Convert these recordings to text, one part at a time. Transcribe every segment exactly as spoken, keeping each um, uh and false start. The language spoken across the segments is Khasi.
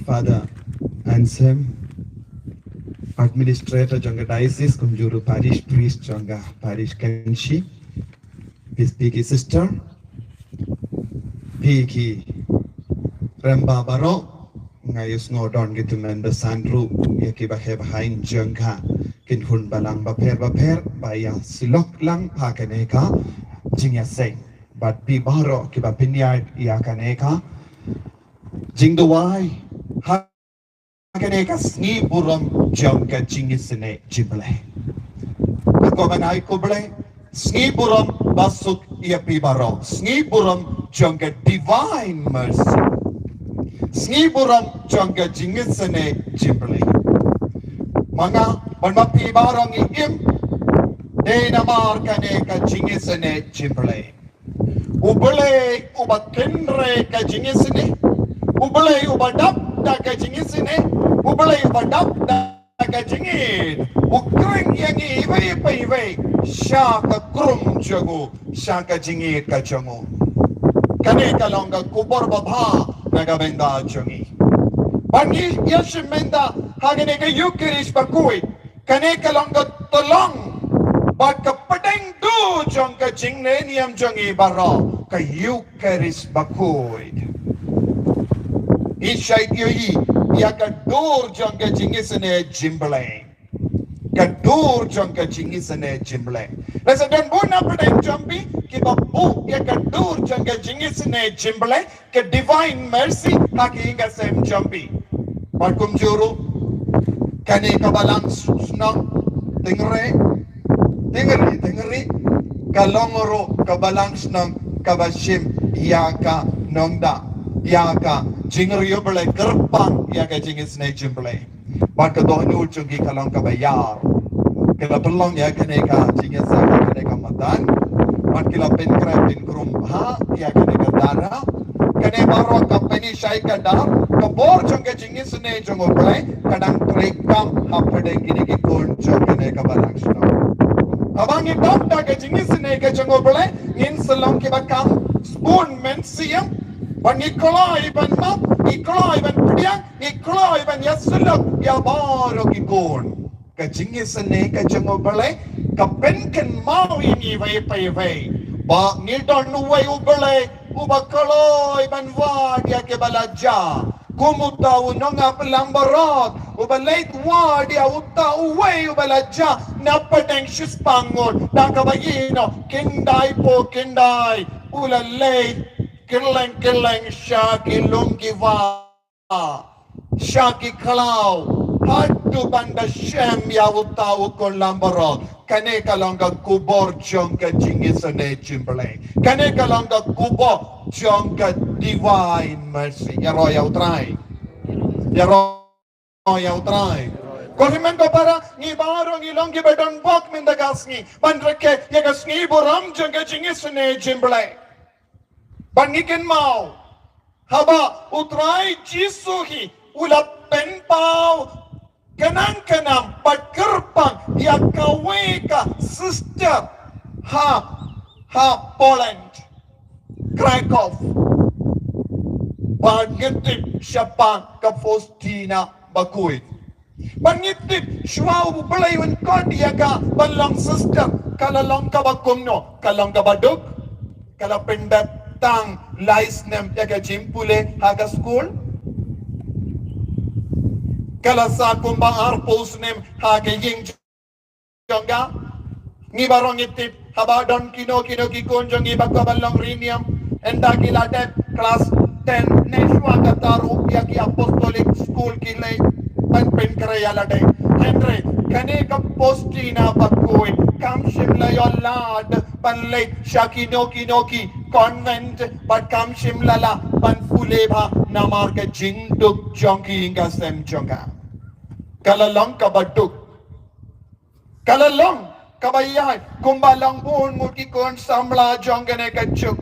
Father Anselm, Administrator jong ka Diocese, kumjuh ruh Parish Priest jong ka Parish Kynshi, Miss Peggy Sister, phi ki rangbah baroh, nga ïohsngew don ki tymmen basan ruh ïa ki baheh bahaiñ jong ka kynhun balang bapher bapher ba ïa syllok lang ha kane ka jingïaseng. Bad phi baroh kiba pynïaid ïa kane ka jingduwai ha kane ka sngi burom jong ka jingisynei jingblei. Ko Bnai ko Blei, sngi burom basuk ïa phi baroh, sngi burom jong ka Divine Mercy, sngi burom jong ka jingisynei jingblei. Ma nga bad ma phi baroh ngi im dei namar kane ka jingisynei jingblei. U Blei uba kynrei ka jingisynei, U Blei uba dap da ka jingisynei, U Blei uba dap da ka jingïeit, u khring ïa ngi iwei pa iwei sha ka krum jong u, sha ka jingïeit ka jong u. Kane ka long ka khubor babha na ka bynta jong ngi. Ba ngi ïa shim bynta ha kane ka Eucharist bakhuid. Kane ka long ka tyllong bad ka pdeng dur jong ka jingleh niam jong ngi baroh, ka Eucharist bakhuid. Ngi shait ïohi ïa ka dur jong ka jingisynei jingblei. Ka dur jong ka jingisynei jingblei. Lada don bun na pdeng jong phi kiba buh ïa ka dur jong ka jingisynei jingblei, ka Divine Mercy ha ki ïing ka sem jong phi. Bad kumjuh ruh kane ka Balang Shnong Tyngre, Tyngri, Tyngri, ka long ruh ka Balang Shnong kaba shim ïa ka nongda, ïa ka jingriewblei kyrpang ïa ka jingisynei jingblei. Bad ka dohnud jong ki ka long kaba ïar. Ki la pynlong ïa kane ka jingïaseng ha kane ka madan. Bad ki la pynkhreh pynkrum bha ïa kane ka dara. Kane baroh ka pynïashai ka dar, ka bor jong ka jingisynei jong U Blei ka dang treikam hapdeng kine ki khun jong kane ka Balang Shnong. Haba ngi dap da ka jingisynei ka jong U Blei, ngin sa long kiba kham sbun mynsiem. Bad ngi kloi ban map, ngi kloi ban pdiang, ngi kloi ban ïasyllok ïa baroh ki khun. Ka jingisynei ka jong U Blei ka pynkynmaw ïa ngi iwei pa iwei ba ngi don uwei U Blei uba kloi ban wad ïa kiba la jia. Kum uta u nongap langbrot uba leit wad ïa uta uwei uba la jia na pdeng shispah ngut, da kaba ïehnoh khyndai poh khyndai u la leit kylleng kylleng sha ki lum ki bar, sha ki khlaw, haduh ban da shem ïa uta u khun langbrot. Kane ka long ka khubor jong ka jingisynei jingblei. Kane ka long ka khubor jong ka Divine Mercy. Ïaroh ïa U Trai. Ïaroh ïa U Trai. Ko hynmen ko para, ngi baroh ngi long kiba don bok mynta ka sngi ban rakhe ïa ka sngi burom jong ka jingisynei jingblei. Bad ngi kynmaw haba U Trai Jisu hi u la pynpaw khnang khnang bad kyrpang ïa kawei ka sister ha, ha Poland, Krakow, ba ngi tip shaphang ka Faustina bakhuid. Bad ngi tip shuwa U Blei un khot ïa ka ban long sister, ka la long kaba kumno? Ka long kaba duk. Ka la pyndep tang lai snem ïa ka jingpule ha ka skul. Ka la sah kumba arphew snem ha ka ïing jong ka. Ngi baroh ngi tip haba don kino kino ki khun jong ngi ba kwah ban long ri niam, ynda ki la dep klas ten ne shuwa kata ruh ïa ki Apostolic School ki leit ban pynkhreh ïa lade. Hynrei kane ka Faustina bakhuid kam shym la ïoh lad ban leit sha kino kino ki convent bad kam shym la lah ban pule bha namar ka jingduk jong ki ïing ka sem jong ka. Ka la long kaba duk. Ka la long kaba ïaid kumba long bun ngut ki khun samla jong kane ka juk.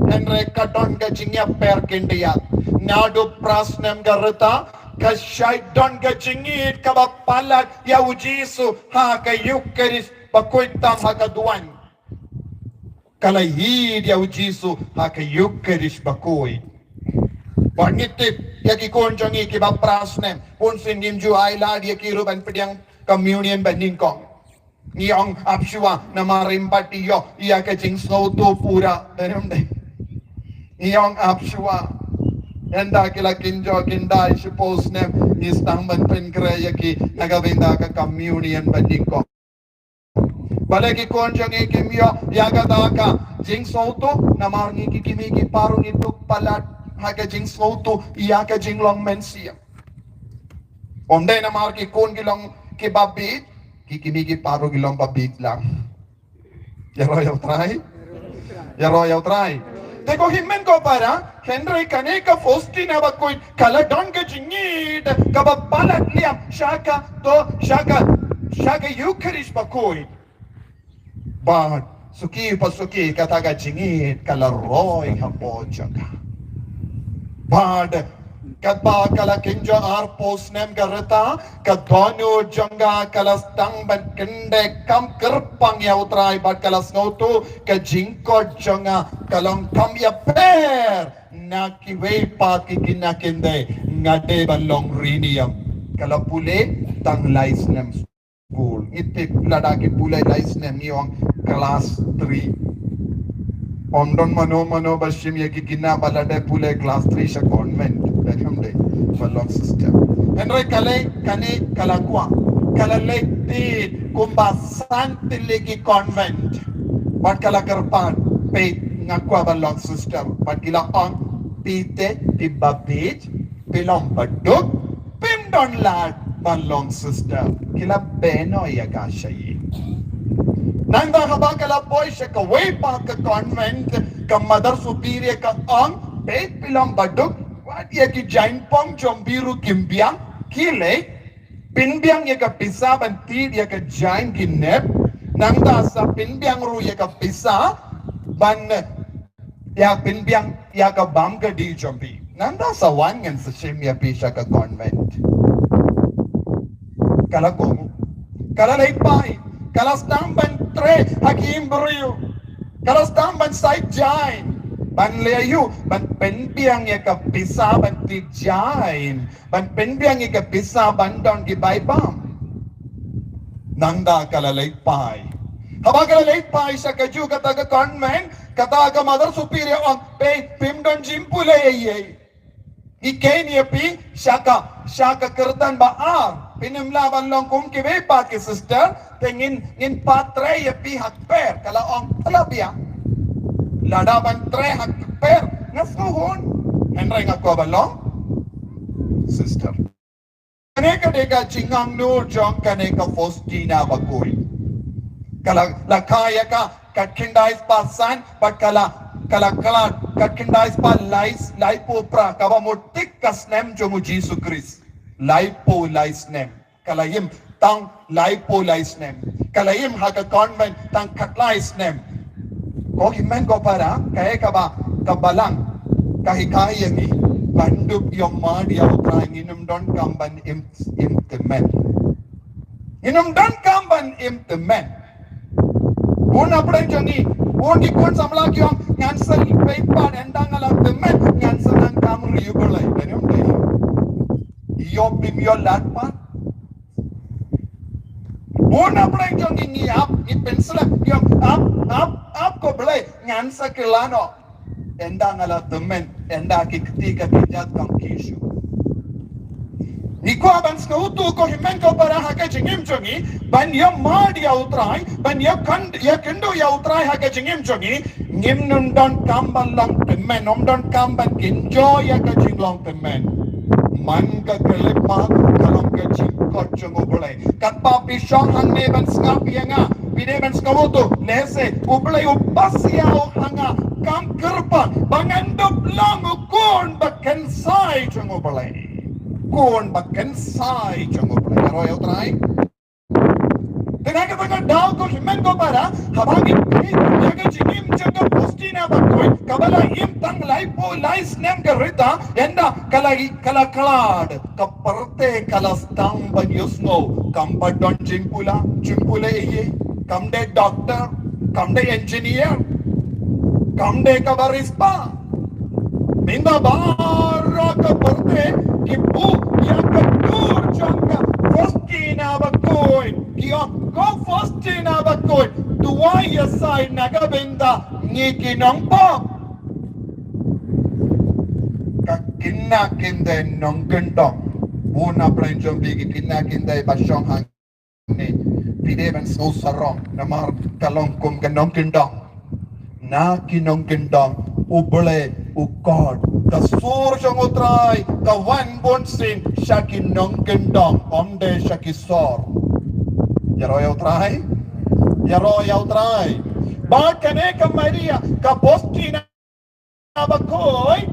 Hynrei ka don ka jingïapher khyndiat. Naduh phra snem ka rta ka shait don ka jingïeit kaba palat ïa U Jisu ha ka Eucharist bakhuid tam ha ka duwan. Ka la ïeit ïa U Jisu ha ka Eucharist bakhuid. Bad ngi tip ïa ki khun jong ngi kiba phra snem, bunsien ngim ju ai lad ïa ki ruh ban pdiang communion banyngkong. Ngi ong ap shuwa namar ym pat ïoh ïa ka jingsngewthuh pura, dei ne ym dei? Ngi ong ap shuwa. Ynda ki la kynjoh khyndai shiphew snem ngi sdang ban pynkhreh ïa ki na ka bynta ka communion banyngkong. Balei ki khun jong ngi kim ïoh ïa kata ka jingsngewthuh? Namar ngi ki kmie ki kpa ruh ngi duk palat ha ka jingsngewthuh ïa ka jinglong mynsiem. Ym dei namar ki khun ki long kiba bieit, ki kmie ki kpa ruh ki long ba bieit lang. Ïaroh ïa U Trai. Ïaroh ïa U Trai. Te ko hynmen ko para, hynrei kane ka Faustina Bakhuid ka la don ka jingïeit kaba palat liam sha kato, sha ka, sha ka Eucharist Bakhuid. Bad suki pa suki kata ka jingïeit ka la roi hapoh jong ka. Bad katba ka la kynjoh arphew snem ka rta, ka dohnud jong ka ka la sdang ban kyndit kam kyrpang ïa U Trai bad ka la sngewthuh ka jingkoit jong ka ka long kam ïapher na kiwei pat ki khynnah khyndai, nga dei ban long ri niam. Ka la pule tang lai snem skul. Ngi tip lada ki pule lai snem ngi ong class three. Ym don mano mano ba shim ïa ki khynnah ba la dep pule class three sha convent. Dei ne ym dei? Ba long sister. Hynrei kane, kane ka la kwah, ka la leit tied kumba san tylli ki convent. Bad ka la kyrpad, peit nga kwah ban long sister. Bad ki la ong, phi te phi ba bieit, phi long ba duk, phim don lad ban long sister. Ki la beh noh ïa ka sha ïing. Nangta haba ka la poi sha kawei pat ka convent, ka Mother Superior ka ong, peit phi long ba duk, wat ïa ki jaiñpong jong phi ruh kim biang, khie leit pynbiang ïa ka pisa ban tied ïa ka jaiñ ki nep, nangta sa pynbiang ruh ïa ka pisa ban ïa pynbiang ïa ka bam ka dih jong phi. Nangta sa wan ngan sa shim ïa phi sha ka convent. Ka la kohnguh. Ka la leit phai. Ka la sdang ban treh ha ki briew. Ka la sdang ban shait jaiñ. Ban leh aïu? Ban pynbiang ïa ka pisa ban tied jaiñ. Ban pynbiang ïa ka pisa ban don ki bai bam. Nangta ka la leit phai. Haba ka la leit phai sha kajuh kata ka convent, kata ka Mother Superior ong, peit, phim don jingpule ei ei. Ngi kheiñ ïa phi sha ka, sha ka kyrdan ba ar. Phin ym lah ban long kum kiwei pat ki sister, te ngin, ngin pat trei ïa phi ha kper. Ka la ong, ka la biang. Lada ban trei ha kper, nga sngewhun. Hynrei nga kwah ban long sister. Kane ka dei ka jingangnud jong kane ka Faustina Bakhuid. Ka la, la kha ïa ka, khatkhyndai spah san, bad ka la, ka la khlad, khatkhyndai spah lai, laiphew phra, kaba mut tik ka snem jong u Jisu Khrist. Laiphew lai snem. Ka la im tang laiphew lai snem. Ka la im ha ka convent tang khatlai snem. Ko hynmen ko para, kaei kaba, ka Balang ka hikai ïa ngi, ban dup ïohmad ïa U Trai ngin ym donkam ban im, im tymmen. Ngin ym donkam ban im tymmen. Bun na pdeng jong ngi, bun ki khun samla ki ong, ngan sa leit pat ynda nga la tymmen, ngan sa nang kam ri U Blei. Dei ne ym dei? Ïoh phim ïoh lad pat. Bun na pdeng jong ngi ngi ap, ngi pynslem, ngi ong ap, ap, ap ko Blei, ngan sa kylla noh. Ynda nga la tymmen, ynda ki kti ka ki jait kam ki shu. Ngi kwah ban sngewthuh ko hynmen ko para ha ka jingim jong ngi, ban ïohmad ïa U Trai, ban ïakyn, ïakynduh ïa U Trai ha ka jingim jong ngi, ngim nym donkam ban long tymmen, ym donkam ban kynjoh ïa ka jinglong tymmen. Man ka khyllipmat ka long ka jingkoit jong U Blei. Katba phi shong hangne ban sngap ïa nga, phi dei ban sngewthuh, lehse U Blei u pasiaw ha nga kam kyrpang ba ngan dup long u khun ba kynsai jong U Blei. Khun ba kynsai jong U Blei. Ïaroh ïa U Trai. Te na kata ka daw ko hynmen ko para, haba ngi peit ïa ka jingim jong ka Faustina Bakhuid, kaba la im tang laiphew lai snem ka rta, ynda ka la, ka la khlad, ka pyrthei ka la sdang ban ïohsngew, kam pat don jingpule, jingpule ei ei, kam dei doctor, kam dei engineer, kam dei kaba riewspah. Mynta baroh ngi ki nongpop. Ka kynna kyndai nongkyndong. Bun na pyrshah jong phi ki kynna kyndai ba shong hangne. Phi dei ban sngewsarong namar ka long kum ka nongkyndong. Na ki nongkyndong U Blei U Kot. Ka sur jong U Trai ka wan bunsien sha ki nongkyndong, ym dei sha ki sor. Ïaroh ïa U Trai. Ïaroh ïa U Trai. Bad kane ka Maria ka Faustina Bakhuid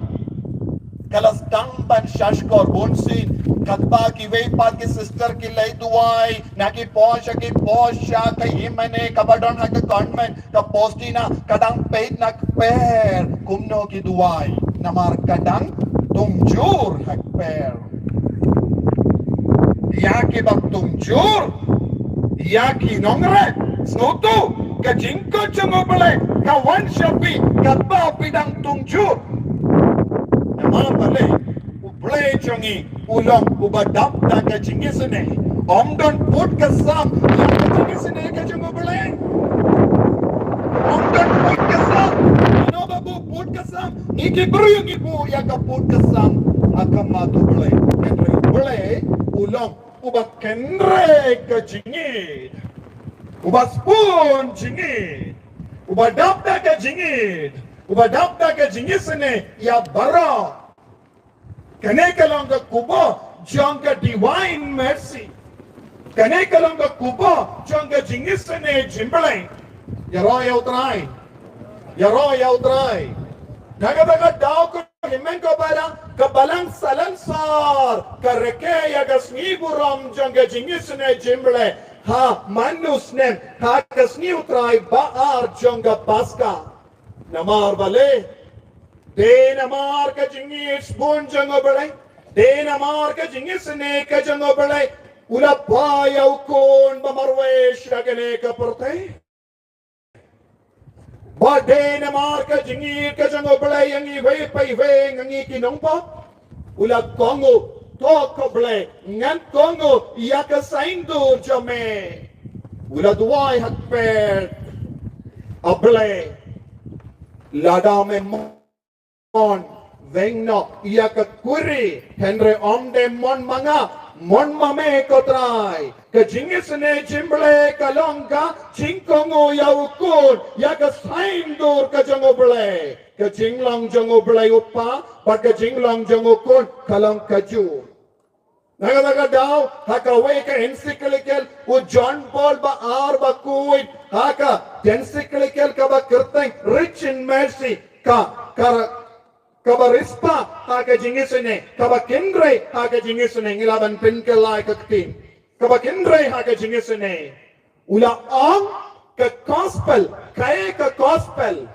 ka la sdang ban shahshkor bunsien. Katba kiwei pat ki sister ki leit duwai, na ki por sha ki por sha ka hima ne kaba don ha ka convent, ka Faustina ka dang peit na kper kumno ki duwai. Namar ka dang tungjur ha kper. Ïa ki bym tungjur, ïa ki nongrep. Sngewthuh, ka jingkut jong U Blei ka wan sha phi katba phi dang tungjur. Namar balei? U Blei jong ngi u long uba dap da ka jingisynei. Ym don pud ka sam ïa ka jingisynei ka jong U Blei. Ym don pud ka sam. Ano ba buh pud ka sam? Ngi ki briew ngi buh ïa ka pud ka sam ha khmat U Blei. Hynrei U Blei u long uba kynrei ka jingngeit, uba sbun jingngeit, uba dap da ka jingngeit, uba dap da ka jingisynei ïa baroh. Kane ka long ka khubor jong ka Divine Mercy. Kane ka long ka khubor jong ka jingisynei jingblei. Ïaroh ïa U Trai. Ïaroh ïa U Trai. Na kata ka daw ko hynmen ko Balang, ka Balang Salonsor ka rakhe ïa ka sngi burom jong ka jingisynei jingblei ha man u snem, ha ka sngi U Trai ba ar jong ka Paska. Namar balei? Dei namar ka jingngeit sbun jong U Blei, dei namar ka jingisynei ka jong U Blei, u la phah ïa u khun ba marwei sha kane ka pyrthei. Bad dei namar ka jingngeit ka jong U Blei ïa ngi iwei pa iwei na ngi ki nongpop, u la kohnguh, to ko Blei, ngan kohnguh ïa ka saiñdur jong me. U la duwai ha kper, A Blei, lada me mon, weng noh ïa ka kurim, hynrei ym dei mon ma nga, mon ma me ko Trai. Ka jingisynei jingblei ka long ka jingkohnguh ïa u khun ïa ka saiñdur ka jong U Blei. Ka jinglong jong U Blei U Kpa bad ka jinglong jong u khun ka long kajuh. Na kata ka daw, ha kawei ka encyclical u John Paul ba ar ba khuid, ha ka encyclical kaba kyrteng Rich in Mercy, ka, ka, kaba riewspah ha ka jingisynei, kaba kynrei ha ka jingisynei, ngi lah ban pynkylla ïa ka ktien. Kaba kynrei ha ka jingisynei. U la ong ka gospel, kaei ka gospel?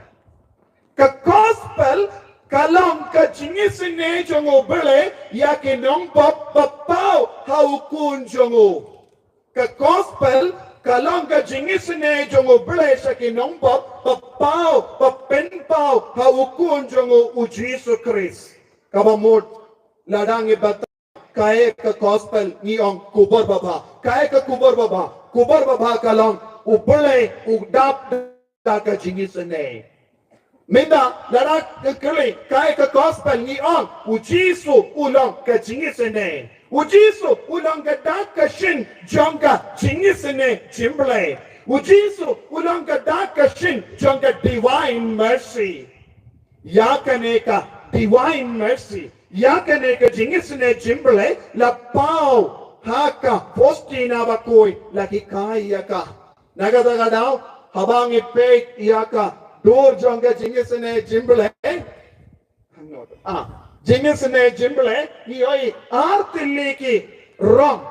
Ka gospel ka long ka jingisynei jong U Blei ïa ki nongpop ba paw ha u khun jong u. Ka gospel ka long ka jingisynei jong U Blei sha ki nongpop ba paw, ba pynpaw ha u khun jong u, U Jisu Khrist. Kaba mut lada ngi batai kaei ka gospel, ngi ong khubor babha. Kaei ka khubor babha? Khubor babha ka long U Blei u dap da ka jingisynei. Mynta lada ngi kylli kaei ka gospel, ngi ong U Jisu u long ka jingisynei. U Jisu u long ka dak ka shin jong ka jingisynei jingblei. U Jisu u long ka dak ka shin jong ka Divine Mercy. Ïa kane ka Divine Mercy, ïa kane ka jingisynei jingblei la paw ha ka Faustina Bakhuid, la hikai ïa ka. Na kata ka daw, haba ngi peit ïa ka dur jong ka jingisynei jingblei, ah, jingisynei jingblei, ngi ïohi ar tylli ki rong,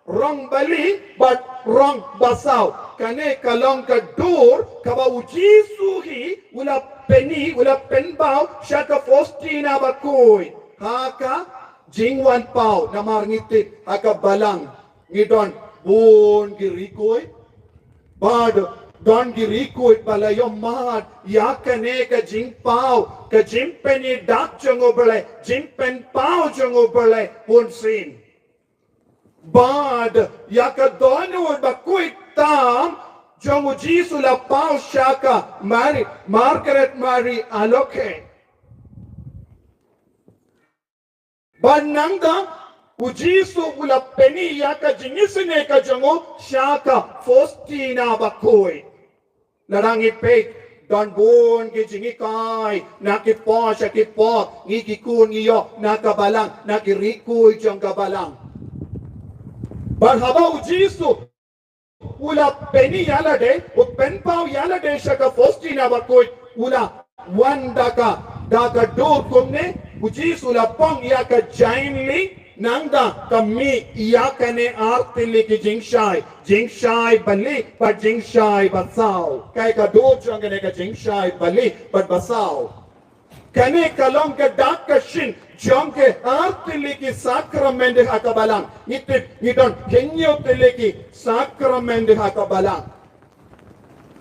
rong bali bad rong basaw. Kane ka long ka dur kaba U Jisu hi u la pyni, u la pynpaw sha ka Faustina Bakhuid ha ka jingwan paw. Namar ngi tip ha ka balang ngi don bun ki riewkhuid, bad don ki riewkhuid ba la ïohmad ïa kane ka jingpaw, ka jingpyni dak jong U Blei, jingpynpaw jong U Blei bunsien. Bad ïa ka dohnud ba khuid tam, jong u Jisu la paw sha ka Mary, Margaret Mary Alaukay. Bad nangta u Jisu u la pyni ïa ka jingisynei ka jong u sha ka Faustina bakhuid. Lada ngi peit, don bun ki jinghikai, na ki por sha ki por, ngi ki khun ngi ïoh na ka balang, na ki rikui jong ka balang. Bad haba u Jisu u la pyni ïa lade, u pynpaw ïa lade sha ka Faustina bakhuid, u la wan da ka, da ka dur kumne, u Jisu u la pang ïa ka jainli, nangta ka mih ïa kane ar tylli ki jingshai, jingshai bali bad jingshai basaw. Kaei ka dur jong kane ka jingshai bali bad basaw? Kane ka long ka dak ka shin jong ki ar tylli ki sakrament ha ka balang. Ngi tip, ngi don hynñiew tylli ki sakrament ha ka balang.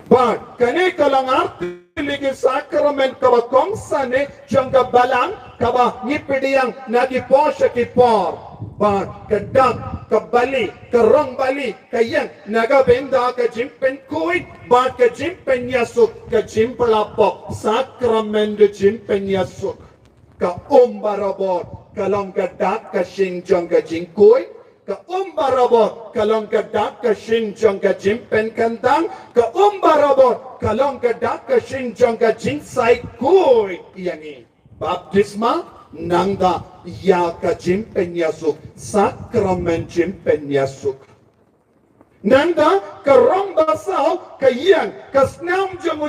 Bad kane ka long ar tylli ki sakrament kaba kongsan jong ka balang, kaba ngi pdiang na ki por sha ki por. Bad ka dak, ka bali, ka rong bali, ka ïeng na ka bynta ka jingpynkhuid bad ka jingpynïasuk, ka jingpla pop, sakrament jingpynïasuk. Ka um barabor ka long ka dak ka shin jong ka jingkhuid. Ka um barabor ka long ka dak ka shin jong ka jingpynkyntang. Ka um barabor ka long ka dak ka shin jong ka jingsaikhuid ïa ngi. Baptisma, nangta ïa ka jingpynïasuk, sakrament jingpynïasuk. Nangta ka rong basaw ka ïeng, ka snam jong u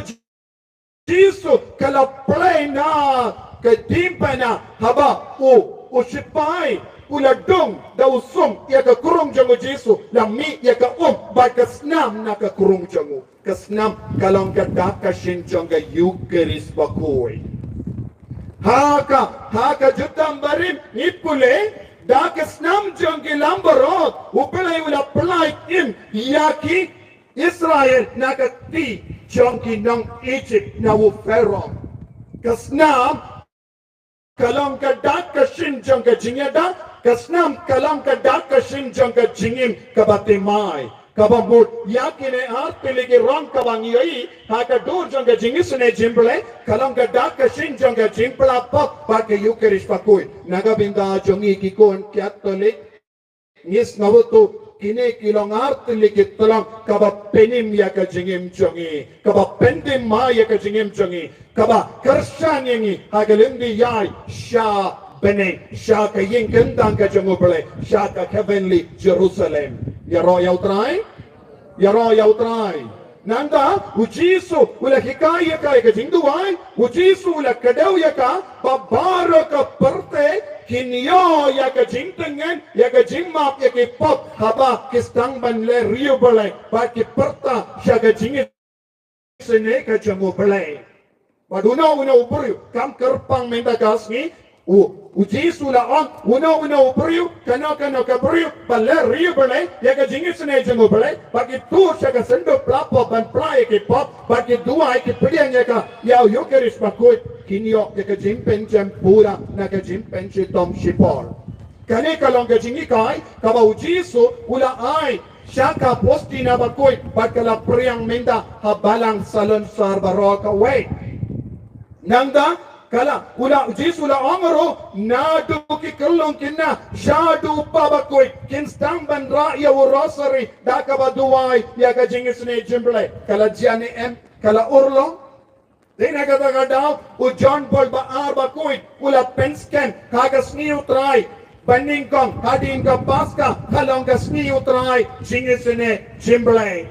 Jisu ka la plie na ka diengphna haba u, u shipai u la dung da u sum ïa ka krung jong u Jisu, la mih ïa ka um bad ka snam na ka krung jong u. Ka snam ka long ka dak ka shin jong ka Eucharist bakhuid. Ha ka, ha ka Jutang Barim ngi pule, da ka snam jong ki langbrot U Blei u la pyllait im ïa ki Israel na ka kti jong ki nong Egypt, na u Pharaoh. Ka snam ka long ka dak ka shin jong ka jingïada, ka snam ka long ka dak ka shin jong ka jingim kaba thymmai. Kaba mut ïa kine ar tylli ki rong kaba ngi ïohi ha ka dur jong ka jingisynei jong U Blei, ka long ka dak ka shin jong ka jingpla pop bad ka Eucharist bakhuid. Na ka bynta jong ngi ki khun Katholik, ngi sngewthuh kine ki long ar tylli ki tyllong kaba pynim ïa ka jingim jong ngi, kaba pynthymmai ïa ka jingim jong ngi, kaba kyrshan ïa ngi ha ka lynti ïaid sha bneng, sha ka ïing kyntang ka jong U Blei, sha ka heavenly Jerusalem. Ïaroh ïa U Trai, ïaroh ïa U Trai. Nangta u Jisu u la hikai ïa ka, ïa ka jingduwai, u Jisu u la kdew ïa ka ba baroh ka pyrthei kin ïoh ïa ka jingtngen, ïa ka jingmap ïa ki pop haba ki sdang ban leh riewblei bad ki pyrta sha ka jingisynei ka jong U Blei. Bad uno uno u briew, kam kyrpang mynta ka sngi, u, u Jisu u la ong, uno uno u briew, kano kano ka briew ba leh riewblei ïa ka jingisynei jong U Blei, ba ki tur sha ka synduk pla pop ban pla ïa ki pop, ba ki duwai, ki pdiang ïa ka, ïa u Eucharist bakhuid, kin ïoh ïa ka jingpynjem pura na ka jingpynshitom shipor. Kane ka long ka jinghikai kaba u Jisu u la ai sha ka Faustina bakhuid bad ka la pdiang mynta ha balang salonsar baroh kawei. Nangta ka la, u la, u Jisu u la ong ruh, naduh ki khyllung kine shaduh u kpa bakhuid kin sdang ban rah ïa u rosary da kaba duwai ïa ka jingisynei jong U Blei. Ka la jia ne em? Ka la urlong. Te na kata ka daw u John Paul ba ar bakhuid u la pynskhem ha ka sngi U Trai ba nyngkong hadien ka Paska, ka long ka sngi U Trai jingisynei jong U Blei.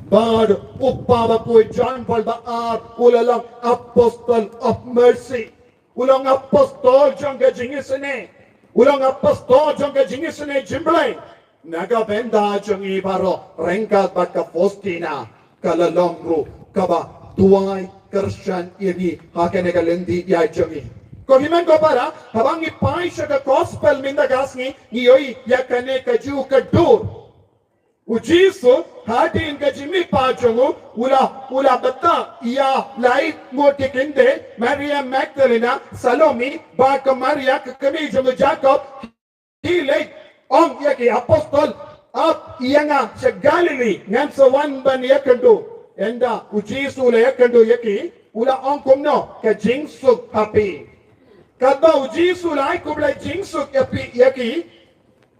Bad u kpa bakhuid John Paul ba ar u la long Apostle of Mercy. U long apostol jong ka jingisynei. U long apostol jong ka jingisynei jong U Blei. Na ka bynta jong ngi baroh, ryngkat bad ka Faustina, ka la long ruh kaba duwai kyrshan ïa ngi ha kane ka lynti ïaid jong ngi. Ko hynmen ko para, haba ngi peit sha ka gospel mynta ka sngi, ngi ïohi ïa kane kajuh ka dur. U Jisu, hadien ka jingmihpat jong u, u la, u la batai ïa lai ngut ki kynthei, Maria Magdalena, Salome, bad ka Maria ka kmie jong u Jakob, ki leit ong ïa ki apostol, Ap ïa nga sha Galilee, ngan sa wan ban ïakynduh. Ynda u Jisu u la ïakynduh ïa ki, u la ong kumno, ka jingsuk ha phi. Katba u Jisu u la ai khublei jingsuk ïa phi, ïa ki,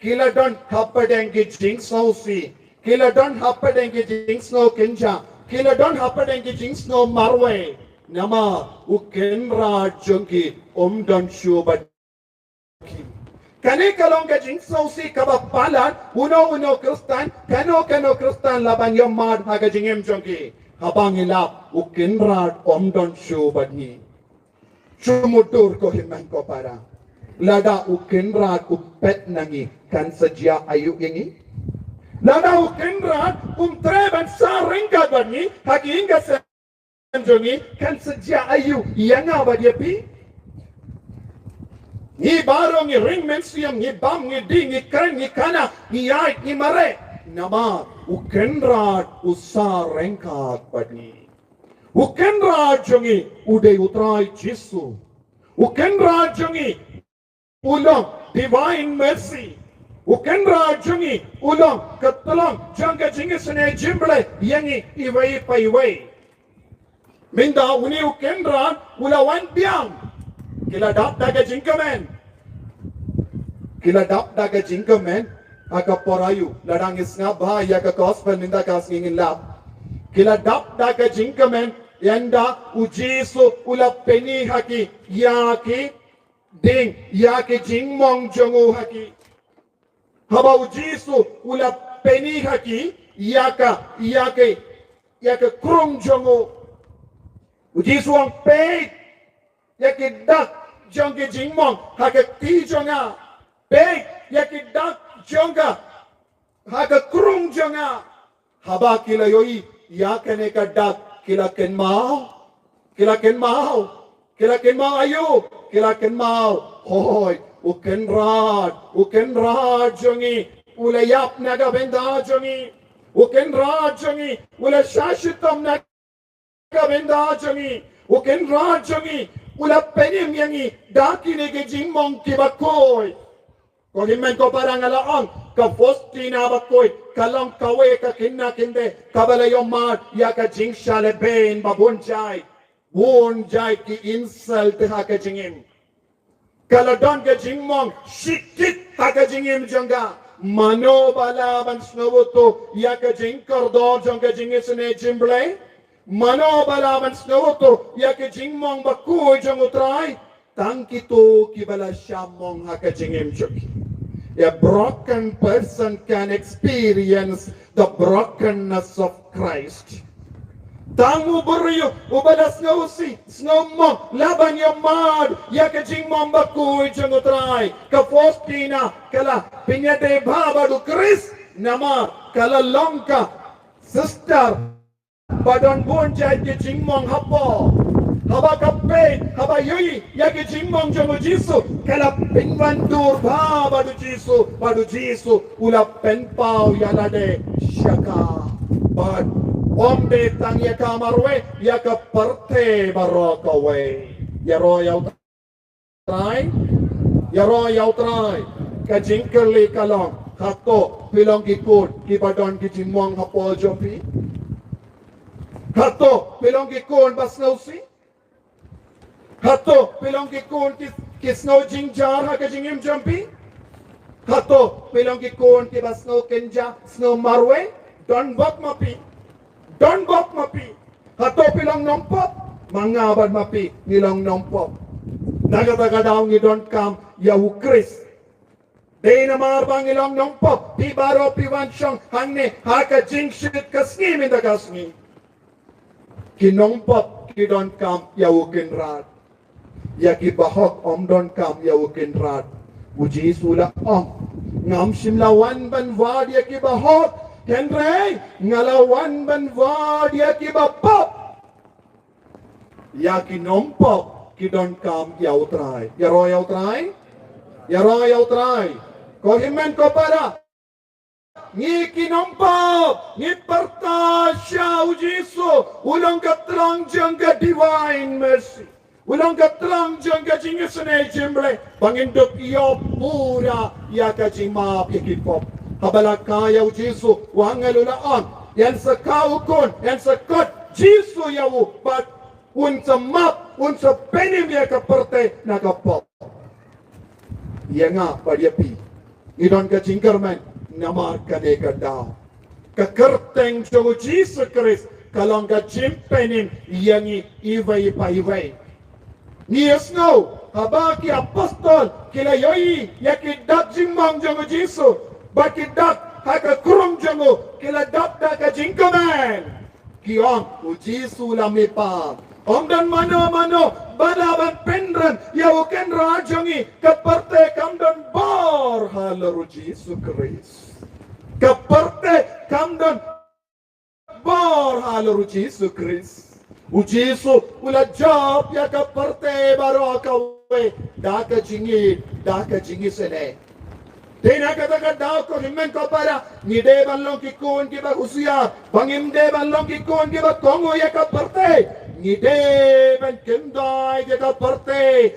ki la don hapdeng ki jingsngewsih, ki la don hapdeng ki jingsngew kynjah, ki la don hapdeng ki jingsngew marwei. Namar u Kynrad jong ki um don shuh bad ki. Kane ka long ka jingsngewsih kaba palat, uno uno Khristan, kano kano Khristan lah ban ïohmad ha ka jingim jong ki. Haba ngi lap, u Kynrad um don shuh bad ngi. Shu mutdur ko hynmen ko para. Lada u Kynrad u peit na ngi, kan sa jia aïu ïa ngi? Lada u Kynrad um treh ban sah ryngkat bad ngi ha ki ïing ka sem jong ngi, kan sa jia aïu ïa nga bad ïa phi? Ngi baroh ngi ring mynsiem, ngi bam, ngi dih, ngi kren, ngi khanap, ngi ïaid, ngi mareh. Namar u Kynrad u sah ryngkat bad ngi. U Kynrad jong ngi u dei u Trai Jisu. U Kynrad jong ngi u long Divine Mercy. U Kynrad jong ngi u long ka tlong jong ka jingisynei jingblei ïa ngi iwei pa iwei. Mynta une u Kynrad u la wan biang. Ki la dap da ka jingkmen. Ki la dap da ka jingkmen ha ka por aïu? Lada ngi sngap bha ïa ka gospel mynta ka sngi ngin lap. Ki la dap da ka jingkmen ynda u Jisu u la pyni ha ki ïa ki dieng, ïa ki jingmong jong u ha ki. Haba u Jisu u la pyni ha ki ïa ka, ïa ki, ïa ka krung jong u. U Jisu u ong, peit ïa ki dak jong ki jingmong ha ka kti jong nga. Peit ïa ki dak jong ka ha ka krung jong nga. Haba ki la ïohi ïa kane ka dak, ki la kynmaw. Ki la kynmaw. Ki la kynmaw aïu? Ki la kynmaw, hooid, u Kynrad, u Kynrad jong ngi u la ïap na ka bynta jong ngi. U Kynrad jong ngi u la shah shitom na ka bynta jong ngi. U Kynrad jong ngi u la pynim ïa ngi da kine ki jingmong kiba khuid. Ko hynmen ko para, nga la ong, ka Faustina bakhuid ka long kawei ka khynnah khyndai kaba la ïohmad ïa ka jingshah lehbeiñ ba bun jait, bun jait ki insult ha ka jingim. Ka la don ka jingmong shikit ha ka jingim jong ka. Mano ba lah ban sngewthuh ïa ka jingkordor jong ka jingisynei jingblei? Mano ba lah ban sngewthuh ïa ka jingmong bakhuid jong u Trai? Tang kito kiba la shah mong ha ka jingim jong ki. A broken person can experience the brokenness of Christ. Tang u briew uba la sngewsih, sngewmong, lah ban ïohmad ïa ka jingmong bakhuid jong u Trai. Ka Faustina ka la pynïadei bha bad u Khrist namar ka la long ka sister ba don bun jait ki jingmong hapoh. Haba ka peit, haba ïohi ïa ki jingmong jong u Jisu, ka la pynwandur bha bad u Jisu, bad u Jisu u la pynpaw ïa lade sha ka. Bad ym dei tang ïa ka marwei, ïa ka pyrthei baroh kawei. Ïaroh ïa u Trai, ïaroh ïa u Trai. Ka jingkylli ka long, hato phi long ki khun kiba don ki jingmong hapoh jong phi? Hato phi long ki khun ba sngewsih? Hato phi long ki khun ki, ki sngew jynjar ha ka jingim jong phi? Hato phi long ki khun kiba sngew kynjah, sngew marwei? Donbok ma phi. Donbok ma phi. Hato phi long nongpop? Ma nga bad ma phi ngi long nongpop. Na kata ka daw ngi donkam ïa u Khrist. Dei namar ba ngi long nongpop, phi baroh phi wan shong hangne ha ka jingshit ka sngi mynta ka sngi. Ki nongpop ki donkam ïa u Kynrad. Ïa ki bahok ym donkam ïa u Kynrad. U Jisu u la ong, ngam shym la wan ban wad ïa ki bahok, hynrei nga la wan ban wad ïa ki bapop. Ïa ki nongpop ki donkam ïa u Trai. Ïaroh ïa u Trai. Ïaroh ïa u Trai. Ko hynmen ko para, ngi ki nongpop ngi pyrta sha u Jisu. U long ka tlong jong ka Divine Mercy. U long ka tlong jong ka jingisynei jingblei ba ngin dup ïoh pura ïa ka jingmap ïa ki pop. Haba la kha ïa u Jisu, u angel u la ong, ïan sa kha u khun, ïan sa khot Jisu ïa u, bad un sa map, un sa pynim ïa ka pyrthei na ka pop. Ïa nga bad ïa phi, ngi don ka jingkyrmen namar kane ka daw. Ka kyrteng jong u Jisu Khrist ka long ka jingpynim ïa ngi iwei pa iwei. Ngi ïohsngew haba ki apostol ki la ïohi ïa ki dak jingmong jong u Jisu, ba ki dak ha ka krung jong u, ki la dap da ka jingkmen. Ki ong, u Jisu u la mihpat. Ym don mano mano ba lah ban pynrem ïa u Kynrad jong ngi. Ka pyrthei kam don bor halor u Jisu Khrist. Ka pyrthei kam don bor halor u Jisu Khrist. U Jisu u la jop ïa ka pyrthei baroh kawei da ka jingïeit, da ka jingisynei. Te na kata ka daw ko hynmen ko para, ngi dei ban long ki khun kiba husiar, ba ngim dei ban long ki khun kiba kohnguh ïa ka pyrthei. Ngi dei ban kyndait ïa ka pyrthei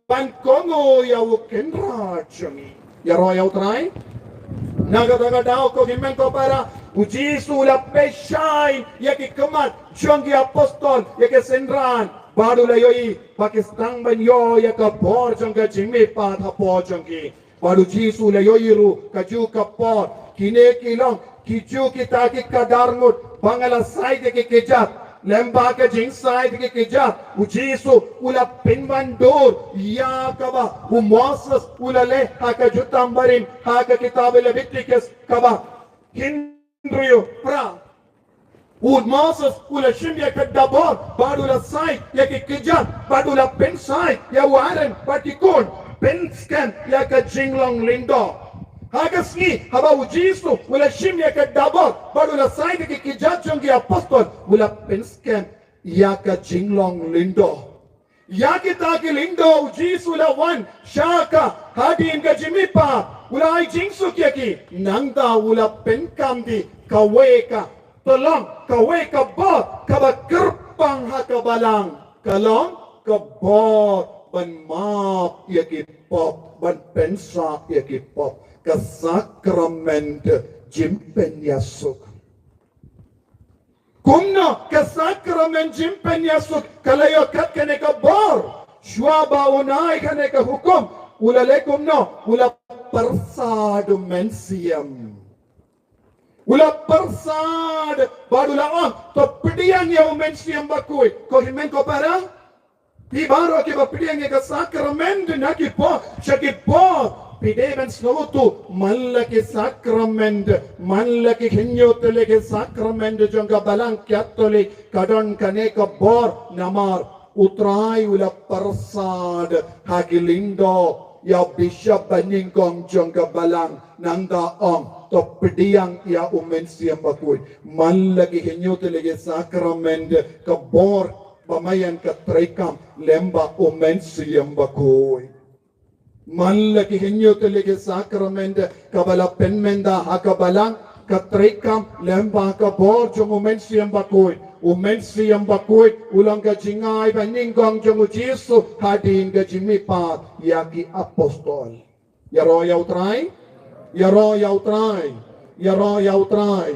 ban kohnguh ïa u Kynrad jong ngi. Ïaroh ïa u Trai. Na kata ka daw ko hynmen ko para, u Jisu u la pynshai ïa ki khmat jong ki apostol, ïa ki synran, bad u la ïohi ba ki sdang ban ïoh ïa ka bor jong ka jingmihpat hapoh jong ki. Bad u Jisu u la ïohi ruh kajuh ka por, kine ki long kijuh kita ki khadar ngut ba nga la said ïa ki kjat. Lyngba ka jingsaid ïa ki kjat, u Jisu u la pynwan dur ïa kaba u Moses u la leh ha ka Jutang Barim, ha ka kitab Leviticus kaba hynriew phra. U Moses u la shim ïa ka dabor bad u la said ïa ki kjat, bad u la pynsaid ïa u Aaron bad ki khun, pynskhem ïa ka jinglong lyngdoh. Ha ka sngi haba u Jisu u la shim ïa ka dabor bad u la said ïa ki kjat jong ki apostol, u la pynskhem ïa ka jinglong lyngdoh. Ïa kita ki lyngdoh u Jisu u la wan sha ka hadien ka jingmihpat, u la ai jingsuk ïa ki, nangta u la pynkam ïa ki kawei ka tyllong, kawei ka bor kaba kyrpang ha ka balang. Ka long ka bor ban map ïa ki pop, ban pynsah ïa ki pop. Ka sakramen jingpynïasuk. Kumno ka sakramen jingpynïasuk ka la ïoh kat kane ka bor? Shuwa ba un ai kane ka hukum, u la leh kumno? U la pyrsad u Mynsiem. U la pyrsad bad u la ong, to pdiang ïa u Mynsiem Bakhuid. Ko hynmen ko para, phi baroh kiba pdiang ïa ka sakramen na ki por sha ki por, phi dei ban sngewthuh, man la ki sakramen, man la ki hynñiew tylli ki sakramen jong ka Balang Katholik, ka don kane ka bor, namar u Trai u la pyrsad ha ki lyngdoh ïa u Bishop banyngkong jong ka balang, nangta ong, to pdiang ïa u Mynsiem Bakhuid. Man la ki hynñiew tylli ki sakramen, ka bor ba maïan ka treikam lyngba u Mynsiem Bakhuid. Man la ki hynñiew tylli ki sakramen kaba la pynmynta ha ka balang, ka treikam lyngba ka bor jong u Mynsiem Bakhuid. U Mynsiem Bakhuid u long ka jingai banyngkong jong u Jisu hadien ka jingmihpat ïa ki apostol. Ïaroh ïa u Trai, ïaroh ïa u Trai, ïaroh ïa u Trai.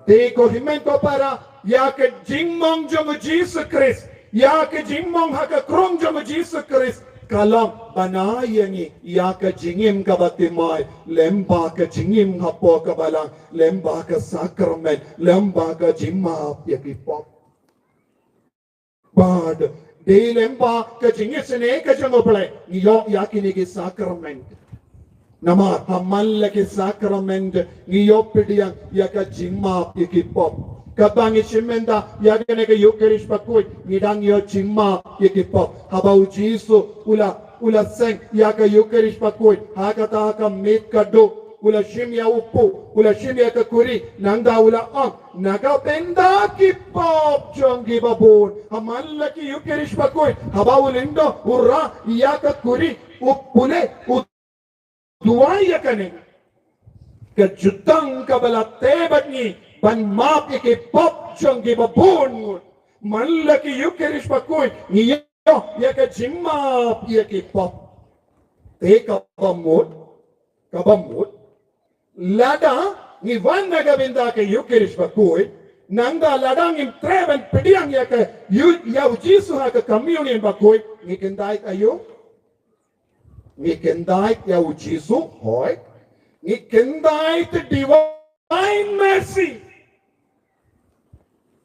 Te ko hynmen ko para, ïa ka jingmong jong u Jisu Khrist, ïa ka jingmong ha ka krung jong u Jisu Khrist, ka long ban ai ïa ngi ïa ka jingim kaba thymmai, lyngba ka jingim hapoh ka balang, lyngba ka sakramen, lyngba ka jingmap ïa ki pop. Bad dei lyngba ka jingisynei ka jong U Blei ngi ïoh ïa kine ki sakramen. Namar ha man la ki sakramen ngi ïoh pdiang ïa ka jingmap ïa ki pop. Kaba ngi shim mynta ïa kane ka Ïukharist Bakhuid ngi dang ïoh jingmap ïa ki pop. Haba u Jisu u la, u la seng ïa ka Ïukharist Bakhuid ha kata ka miet ka duh, u la shim ïa u puh, u la shim ïa ka khuri, nangta u la ong, na ka bynta ki pop jong ngi babun. Ha man la ki Ïukharist Bakhuid, haba u lyngdoh u rah ïa ka khuri, u pule, u duwai ïa kane ka jutang kaba la teh bad ngi ban map ïa ki pop jong ngi babun ngut. Man la ki Ïukharist Bakhuid ngi ïoh ïa ka jingmap ïa ki pop. Te kaba mut, kaba mut, Lada ngi wan na ka bynta ka Eucharist bakhuid, nangta lada ngim treh ban pdiang ïa ka Yu-, ïa u Jisu ha ka communion bakhuid, ngi kyndait aïu? Ngi kyndait ïa u Jisu, hooid. Ngi kyndait divine mercy.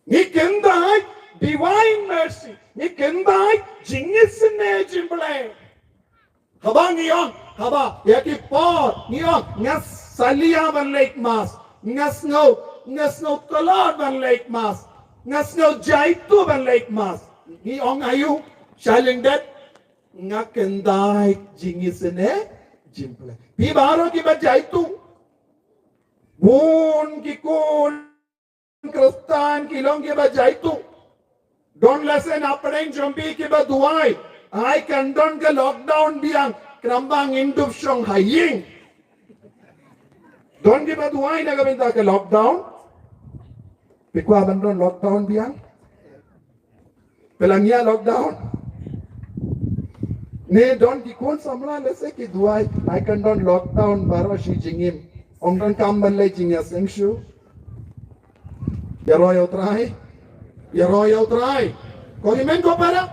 Ngi kyndait divine mercy. Ngi kyndait jingisynei jingblei. Haba ngi ong, haba ïa ki por ngi ong, nga salia ban leit mass, nga sngew, nga sngew tlot ban leit mass, nga sngew jaituh ban leit mass. Ngi ong aïu? Shalyndet, nga kyndait jingisynei jingblei. Phi baroh kiba jaituh, bun ki khun Khristan ki long kiba jaituh. Don lehse na pdeng jong phi kiba duwai, ai kan don ka lockdown biang, khnang ba ngin dup shong ha ïing. Don kiba duwai na ka bynta ka lockdown. Phi kwah ban don lockdown biang? Phi la ngiah lockdown? Ne don ki khun samla lehse ki duwai, ai kan don lockdown baroh shi jingim. Ym donkam ban leit jingïaseng shuh. Ïaroh ïa U Trai. Ïaroh ïa U Trai. Ko hynmen ko para,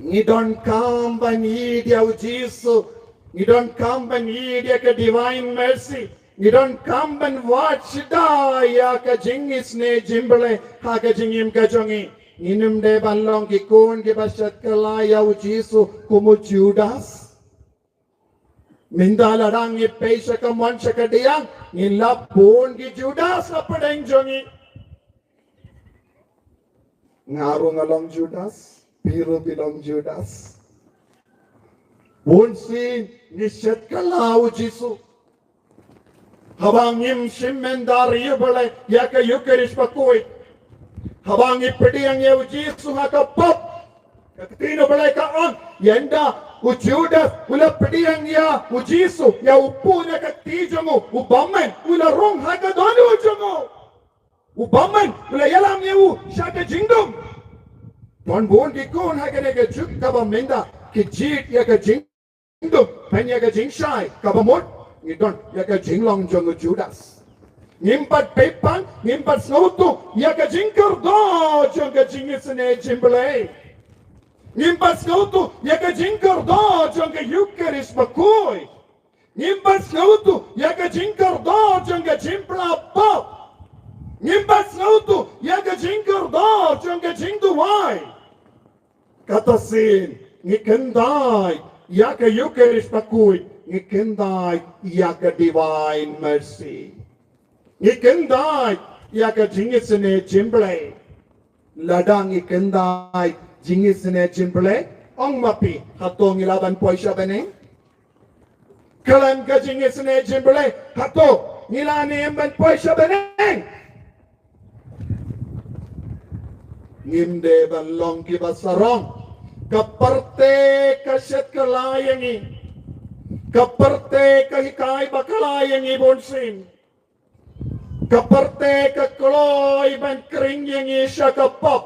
ngi donkam ban ïeit ïa u Jisu. Ngi donkam ban ïeit ïa ka divine mercy. Ngi donkam ban wad shida ïa ka jingisynei jingblei ha ka jingim ka jong ngi. Ngim dei ban long ki khun kiba shet kylla ïa u Jisu kum u Judas. Mynta lada ngi peit sha ka mon sha ka diang, ngin lap bun ki Judas ha pdeng jong ngi. Nga ruh nga long Judas, phi ruh phi long Judas. Bunsien ngi shet kylla u Jisu. Haba ngim shim mynder ïa U Blei ïa ka Eucharist bakhuid, haba ngi pdiang ïa u Jisu ha ka pop, ka ktien U Blei ka ong, ynda u Judas u la pdiang ïa u Jisu, ïa u pun ïa ka kti jong u, u bymman u la rung ha ka dohnud jong u. U bymman u la ïalam ïa u sha ka jingdum. Don bun ki khun ha kane ka juk kaba mynta ki jied ïa ka jingdum, pynïa ka jingshai, kaba mut ngi don ïa ka jinglong jong u Judas. Ngim pat peit pang, ngim pat sngewthuh ïa ka jingkyrduh jong ka jingisynei jingblei. Ngim pat sngewthuh ïa ka jingkyrduh jong ka Eucharist bakhuid. Ngim pat sngewthuh ïa ka jingkyrduh jong ka jingpla pop. Ngim pat sngewthuh ïa ka jingkyrduh jong ka jingduwai. Kata sien ngi kyndait ïa ka Eucharist bakhuid, ngi kyndait ïa ka Divine Mercy. Ngi kyndait ïa ka jingisynei jingblei. Lada ngi kyndait jingisynei jingblei, ong ma phi, hato ngi lah ban poi sha bneng? Khlem ka jingisynei jingblei, hato ngi lah ne em ban poi sha bneng? Ngim dei ban long kiba sarong. Ka pyrthei ka shet kylla ïa ngi. Ka pyrthei ka hikai bakla ïa ngi bunsien. Ka pyrthei ka kloi ban khring ïa ngi sha ka pop.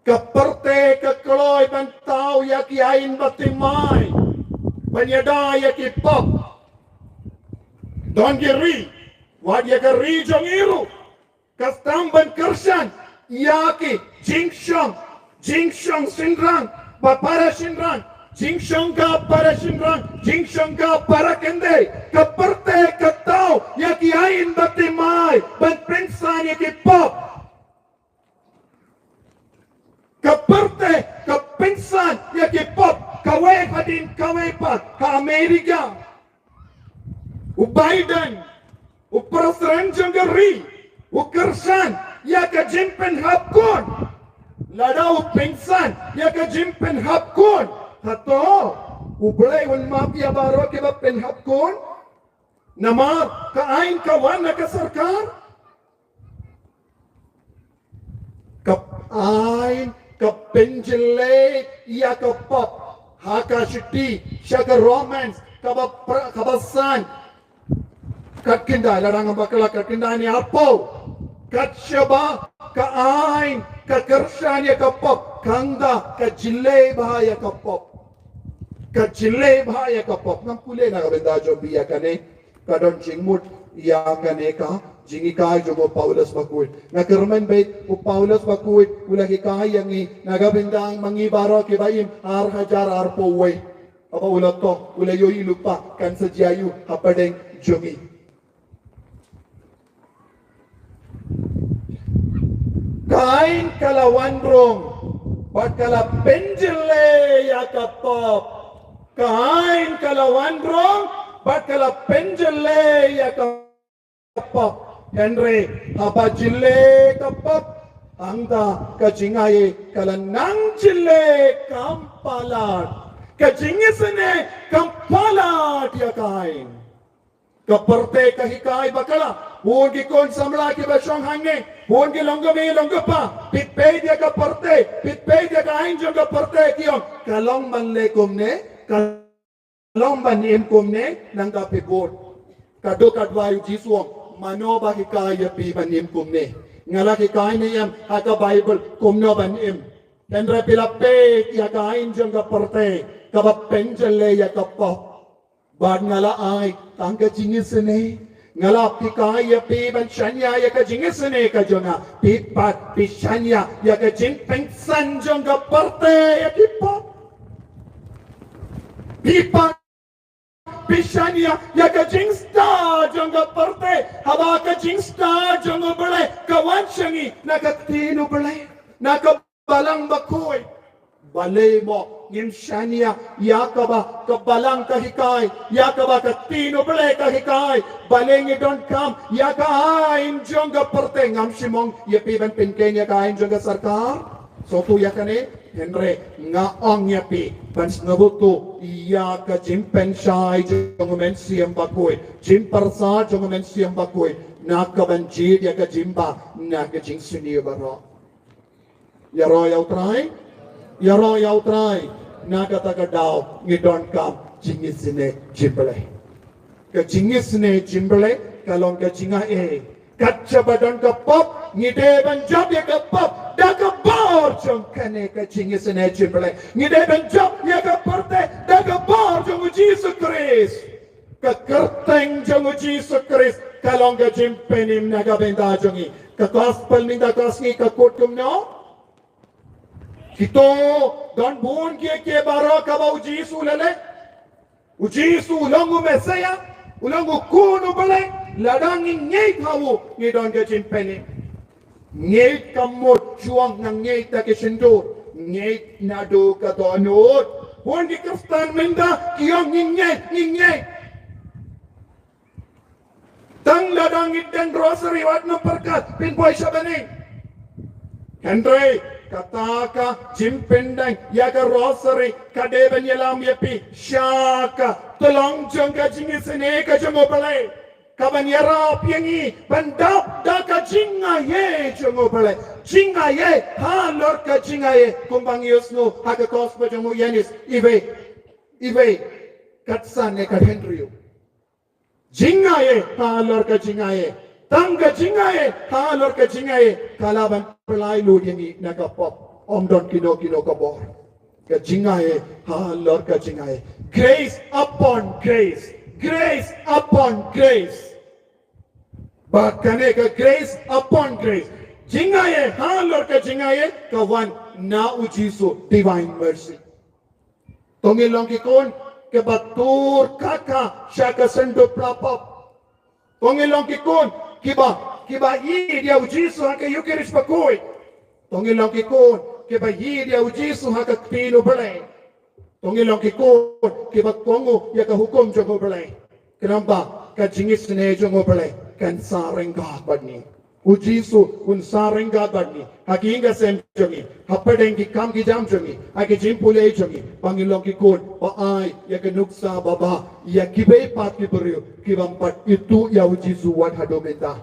Ka pyrthei ka kloi ban thaw ïa ki aiñ bathymmai ban ïada ïa ki pop. Don ki ri, wat ïa ka ri jong ngi ruh, ka sdang ban kyrshan ïa ki jingshong, jingshong shynrang bad para shynrang, jingshong ka para shynrang, jingshong ka para kynthei. Ka pyrthei ka thaw ïa ki aiñ bathymmai ban pynsan ïa ki pop. Ka pyrthei ka pynsan ïa ki pop kawei hadien kawei pat ha Amerika. U Biden, u president jong ka ri, u kyrshan ïa ka jingpynhap khun. Lada u pynsan ïa ka jingpynhap khun, hato U Blei un map ïa baroh kiba pynhap khun? Namar ka aiñ ka wan na ka sorkar. Ka aiñ ka pynjyllei ïa ka pop ha ka shithi sha ka Romans kaba pra-, kaba san. Kat khyndai, lada ngam bakla, kat khyndai ne arphew. Kat shaba ka aiñ ka kyrshan ïa ka pop, kata ka jyllei bha ïa ka pop. Ka jyllei bha ïa ka pop. Ngam pule na ka bynta jong phi ïa kane. Ka don jingmut ïa kane ka jinghikai jong u Paulus bakhuid. Nga kyrmen beit u Paulus bakhuid u la hikai ïa ngi na ka bynta ma ngi baroh kiba im ar hajar arphew wei. Haba u la thoh u la ïohi lypa kan sa jia aiu hapdeng jong ngi. Ka aiñ ka la wan rong bad ka la pynjyllei ïa ka pop. Ka aiñ ka la wan rong bad ka la pynjyllei ïa ka pop. Hynrei haba jyllei ka pop, hangta ka jingai ka la nang jyllei kam palat. Ka jingisynei kam palat ïa ka aiñ. Ka pyrthei ka hikai ba ka la, bun ki khun samla kiba shong hangne, bun ki long kmie long kpa, peit peit ïa ka pyrthei, peit peit ïa ka aiñ jong ka pyrthei ki ong, ka long ban leh kumne, ka long ban im kumne, nangta phi bud. Ka duk ka duwai u Jisu u ong, mano ba hikai ïa phi ban im kumne? Nga la hikai ne em ha ka Baibl kumno ban im? Hynrei phi la peit ïa ka aiñ jong ka pyrthei kaba pynjyllei ïa ka pop. Bad nga la ai tang ka jingisynei. Nga la hikai ïa phi ban shaniah ïa ka jingisynei ka jong nga. Phi pat phi shaniah ïa ka jingpynsan jong ka pyrthei ïa ki pop. Phi pat phi shaniah ïa ka jingstad jong ka pyrthei. Haba ka jingstad jong U Blei ka wan sha ngi na ka ktien U Blei, na ka Balang Bakhuid. Balei mo ngim shaniah ïa kaba ka Balang ka hikai, ïa kaba ka ktien U Blei ka hikai? Balei ngi donkam ïa ka aiñ jong ka pyrthei? Ngam shym ong ïa phi ban pynkheiñ ïa ka aiñ jong ka sorkar, sngewthuh ïa kane. Hynrei nga ong ïa phi ban sngewthuh ïa ka jingpynshai jong U Mynsiem Bakhuid, jingpyrsad jong U Mynsiem Bakhuid na ka ban jied ïa ka jingbha na ka jingsniew baroh. Ïaroh ïa U Trai, ïaroh ïa U Trai. Na kata ka daw ngi donkam jingisynei jong U Blei. Ka jingisynei jong U Blei ka long ka jingai. Kat shaba don ka pop ngi dei ban jop ïa ka pop da ka bor jong kane ka jingisynei jong U Blei. Ngi dei ban jop ïa ka pyrthei da ka bor jong U Jisu Khrist. Ka kyrteng jong U Jisu Khrist ka long ka jingpynim na ka bynta jong ngi. Ka gospel mynta ka sngi ka kut kumno? Kito, don bun kiei kiei baroh kaba U Jisu u la leh. U Jisu u long u Messaïah, u long u Khun U Blei. Lada ngi ngeit ha u ngi don ka jingpynim. Ngeit ka mut shuwa nga ngeit da ki shyntur, ngeit naduh ka dohnud. Bun ki Khristan mynta ki ong ngi ngeit, ngi ngeit. Tang lada ngi deng rosary wat nym pyrkhat phin poi sha bneng. Hynrei kata ka jingpyndeng ïa ka rosary ka dei ban ïalam ïa phi sha ka tlong jong ka jingisynei ka jong U Blei. Ka ban ïarap ïa ngi ban dap da ka jingai jong U Blei. Jingai halor ka jingai, kumba ngi ïohsngew ha ka gospel jong u Ïoannis, iwei, iwei, katsan ne kathynriew. Jingai halor ka jingai. Tang ka jingai halor ka jingai ka lah ban pynlait lut ïa ngi na ka pop. Ym don kino kino ka bor. Ka jingai halor ka jingai. Grace upon grace. Grace upon grace. Ba kane ka grace upon grace, jingai halor ka jingai ka wan na U Jisu, divine mercy. To ngin long ki khun kiba tur kaka sha ka synduk pla pop. To ngin long ki khun kiba, kiba ïeit ïa U Jisu ha ka Eucharist bakhuid. To ngin long ki khun kiba ïeit ïa U Jisu ha ka ktien U Blei. To ngin long ki khun kiba kohnguh ïa ka hukum jong U Blei. Khnang ba ka jingisynei jong U Blei kan sa ryngkat bad ngi. U Jisu un sa ryngkat bad ngi ha ki ïing ki sem jong ngi, hapdeng ki kam ki jam jong ngi, ha ki jingpule jong ngi, ba ngin long ki khun ba ai ïa ka nuksa babha ïa kiwei pat ki briew kiba ym pat ithuh ïa U Jisu wat haduh mynta.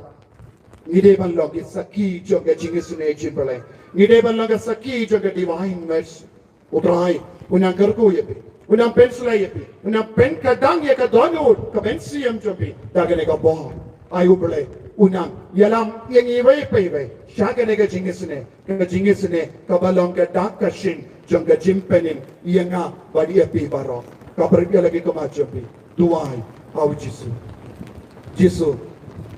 Ngi dei ban long ki sakhi jong ka jingisynei jong U Blei. Ngi dei ban long ka sakhi jong ka divine mercy. U Trai un nang kyrkhu ïa phi, un nang pynshlei ïa phi, un nang pynkhatdang ïa ka dohnud ka mynsiem jong phi da kane ka bor. Ai U Blei un nang ïalam ïa ngi iwei pa iwei sha kane ka jingisynei, ka jingisynei kaba long ka dak ka shin jong ka jingpynim ïa nga bad ïa phi baroh. Khublei ïa la ki khmat jong phi. Duwai ha U Jisu. Jisu,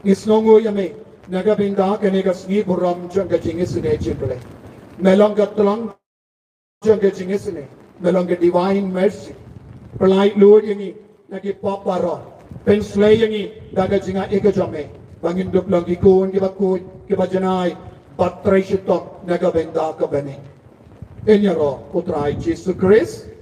ngi sngewnguh ïa me na ka bynta kane ka sngi burom jong ka jingisynei jong U Blei. Me long ka tlang jong ka jingisynei, me long ka divine mercy. Pyllait lut ïa ngi na ki pop baroh. Pynshlei ïa ngi da ka jingaiei ka jong me, ba ngin dup long ki khun kiba khuid, kiba janai, ba trei shitom na ka bynta ka bneng. Ïaroh U Trai Jisu Khrist.